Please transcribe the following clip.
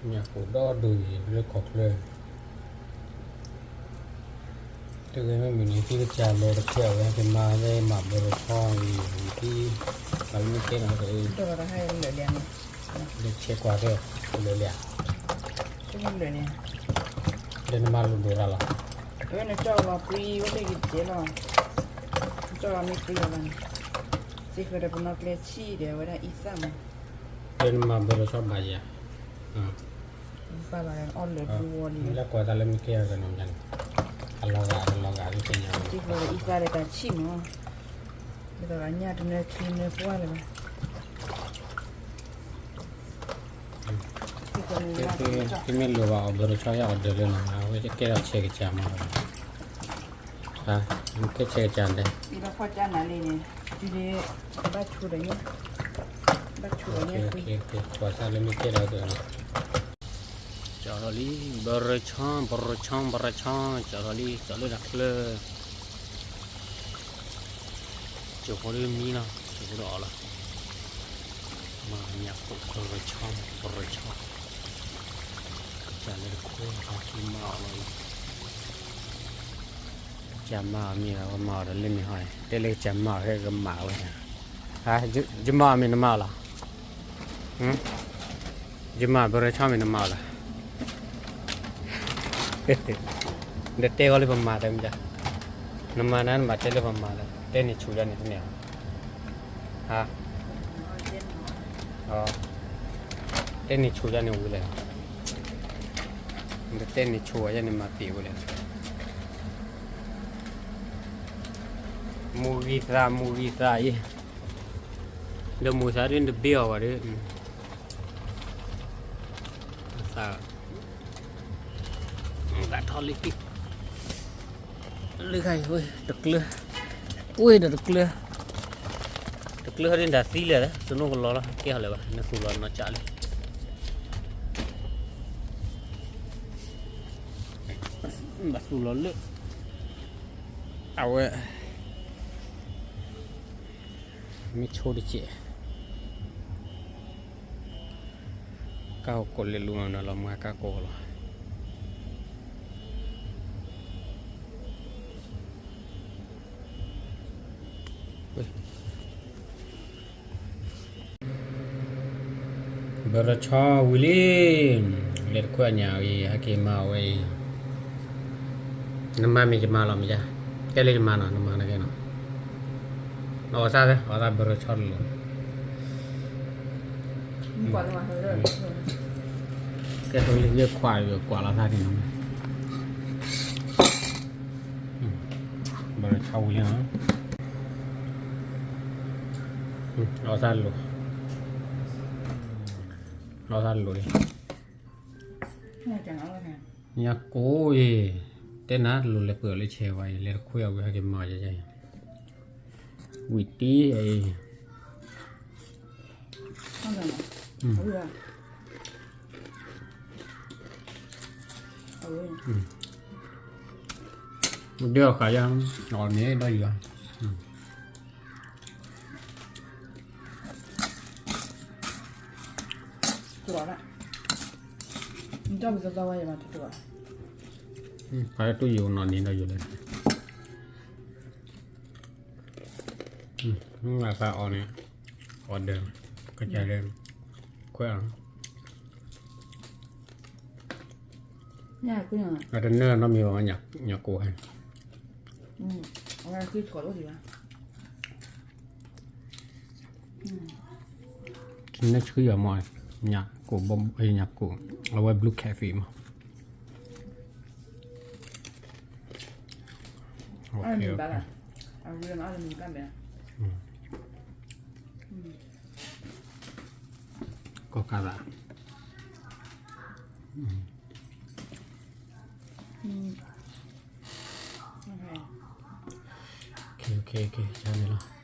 ညၣ်ကိၣ်ဒီဒိၣ်အံၤလၢကီၢ်ချၢ, တဂ့ၤမ့ၢ်မုၢ်နံၤ သံကစၢ်လၢတခွဲးအဝဲကမၤလၢမၤဘၢၣ်ရဆီအံၤ ဝံၤသံ, ဘၣ်လၢမ့ၢ်ကဲနီၤက့ၤ, ဒီးဆဲးကွၢ်သ့ၣ်လၢာ်လံ, ဒီးနမၤလိၣ်ဒိၣ်ရၣ်လီၤ, အဝဲနကၠီလီၤပှံဝဲသ့ၣ်က့ၤတကဲလီၤ, နကၠီလီၤမ့ၢ်ပှံလီၤဘၣ်န့ၣ်, စ့ၢ်ကီးဒီးပနီၣ်ကျဲဆံၣ်ဒီးအဝဲဒၣ်အံသၣ်မး, ဒီးနမၤဘၢၣ်ရဆီဘၣ်ယၤ ဘၣ်ဘၣ်အီၣ်လၢာ်ဒူဝီလံ, လၢကွၢ်တၢ်လၢမ့ၢ်ကဲအီၤကနီၤန့ၣ်, အလီၤဂာ်အလီၤဂာ်သ့ၣ်ညါ, စ့ၢ်ကီးဒီးအံသၣ်ဒီးတၢ်ဆံၣ်မး, ဒ်သိးအညၣ်တနၢၤခံနၢၤပှၢ်လၢၤဘၣ်, သုမ့ၢ်လိၣ်ဘၣ်အီၣ်ဘၢၣ်ရဆီယအီၣ်ဒၢးလၢနီၤ, အဝဲကဲထီၣ်ဆဲးကစၢ်မး, ကဲဆဲးကစၢ်ဒဲး, ဘၣ်ဆူၣ်ဒီးညၣ်, ဘၣ်ဆူၣ်ဒီးညၣ်, ကွၢ်စၢ်လၢမ့ၢ်ကဲထီၣ်ကနီၤ, ကၠီထီၣ်လံ, ဘၢၣ်ရဆီ ဘၢၣ်ရဆီ ဘၢၣ်ရဆီ, ကၠီထီၣ်လံ ကၠီလၢတၢ်ချၢ ကၠိဖိဒ်မံလီၤ, ကၠိဖိဒ်အီၣ်လီၤ, မၤညၣ်ကိၣ်ဘၢၣ်ရဆီ, ဘၢၣ်ရဆီ, ကစၢ်လၢတခွဲးဟီၣ်က့ၤမၤအီၣ်လီၤအံၤ, ကစၢ်မၤအီၣ်မ့ၢ်ဝဲမၤအီၣ်ဒီးလၢန့ၣ်ဟီ, တဲလၢကစၢ်မၤအီၣ်ဟဲကမၤဝဲ, ယမၤအီၣ်မ့ၢ်နမၤအီၣ်လီၤ ယမၤဘၢၣ်ရဆီမ့ၢ်နမၤအီၣ်လီၤ, ဒီးတဲဂီၤလၢပမၤတမ့ၢ်, နမၤနၤနမၤတဲလၢပမၤလီၤ, တဲန့ၢ်ဆူၣ်ယၤန့ၣ်တမ့ၢ်, တဲန့ၢ်ဆူၣ်ယၤန့ၣ်ဝံၤလဲၣ်, ဒီးတဲန့ၢ်ဆူၣ်ယၤန့ၣ်မၤပ့ၢ်ဝံၤလဲၣ်, မူဂံၢ်သး မူဂံၢ်သးအံၤ, ဒီးမူသးဒ်နတဘ့ၣ်အီၤဘၣ်ဒီး သး, သးထီၣ်လံ, လၢခါအံၤဝဲ တကျၢ, ဝဲဒီးတကျၢ, တကျၢဟီဒ်နတၢ်သံလဲၣ် စနိကလီၤလီၤ ကဲဟီလၢၤဘၣ် နသူၣ်လီၤနီၢ်ကၠးလံ, ဘၣ်သူၣ်လီၤလၢ, အဝဲ မ့ၢ်ဆိတစဲး, ကၢ်အိၣ်ကိးလၢလူမၤနီၤလီၤ မၤကၢ်ကိးလီၤ, ဘၢၣ်ရဆီဝံၤလံ, လဲၤတခွဲးအညၣ်အံၤ ဟဲက့ၤမၤအီၣ်ဝဲအံၤ, နမၤမ့ၢ်ယမၤလီၤမ့ၢ်ယါ, တဲလၢယမၤနီၤ နမၤနကဲနီၤ, နအီၣ်သးသၢ အီၣ်သးဘၢၣ်ရဆီတလိၤ, ကဲသိးလၢယခွးကွၢ်လီၤသးန့ၣ်နီၤ, ဘၢၣ်ရဆီဝံၤလံနီၤ, အီၣ်သးလိၤ, အီၣ်သးလိၤလံ, ညၣ်ကိၣ်အံၤ, တဲနၤတလိၤလဲၤပှ့ၤအီၤလၢဆဲးဝဲအံၤ လဲၤတခွဲးအီၤဝံၤဟဲက့ၤမၤယဲယဲအံၤ, ဝံၤတံၢ်အံၤ, ဒ်အီၣ်ဃာ်ယါ, အီၣ်န့ၣ်ဒီးယၤ, ဖးတူၢ်ယိာ်နီၢ်န့ၣ်ဒီးယိာ်လဲၣ်, မၤသးအီၣ်န့ၣ်, အီၣ်ဒၢး, ကစၢ်လၢ, ခွဲးအီၤ အတနၢနီတမံၤဘၣ်, ညၣ်ကိၣ်ဟဲ, တနၢဆှံအီၤမး, ညၣ်ကိၣ်, ညၣ်ကိၣ်, အဝဲ blue catfish မး, ကီၢ်ကးသး, ကဲန့ၣ်လီၤ,